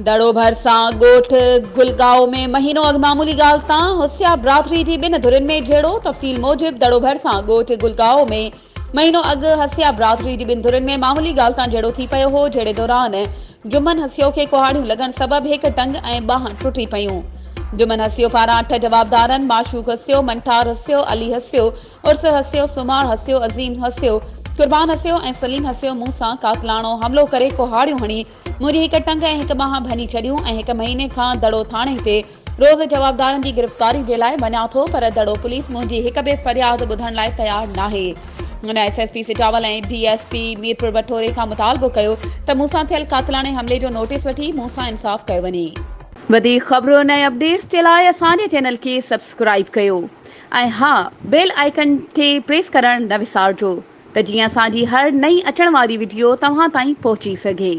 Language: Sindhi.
دڙو ڀرسان ڳوٺ گلگائو ۾ مهينو اڳ معمولي ڳالهه تان حسيا برادري جي ٻن ڌرين ۾ جهيڙو، تفصيل موجب دڙو ڀرسان ڳوٺ گلگائو ۾ مهينو اڳ حسيا برادري جي ٻن ڌرين ۾ معمولي ڳالهه تان جهيڙو ٿي پيو هو، جهيڙي دوران جمن حسيو کي ڪهاڙيون لڳڻ سبب هڪ ٽنگ ۽ ٻانهن ٽٽي پيون. جمن حسيو پاران اٺ جوابدارن معشوق حسيو، منٺار حسيو، علي حسيو، عرس هسيو، سومار هسيو، عظيم هسيو، قربان هسيو ۽ سليم هسيو مون سان قاتلاڻو حملو ڪري ڪهاڙيون هڻي منهنجي هڪ ٽنگ ۽ هڪ ٻانهن ڀڃي ڇڏيون ۽ هڪ مهيني کان دڙو ٿاڻي تي روز جوابدارن جي گرفتاري جي لاء وڃان ٿو پر دڙو پوليس منهنجي هڪ به فرياد ٻڌڻ لاء تيار ناهي. هن S S P Sujawal ۽ D S P Mirpur Bathoro کان مطالبو ڪيو ته مون سان ٿيل قاتلاڻي حملي جو نوٽيس وٺي مون سان انصاف ڪيو وڃي. وڌيڪ خبرن ۽ اپڊيٽس جي لاء اسان جي چينل کي سبسڪرائيب ڪيو. ۽ ها بيل آئيڪن کي پريس ڪرڻ نه وسارجو ته جيئن اسان جي هر نئين اچڻ واري وڊيو توهان تائين پهچي سگهي.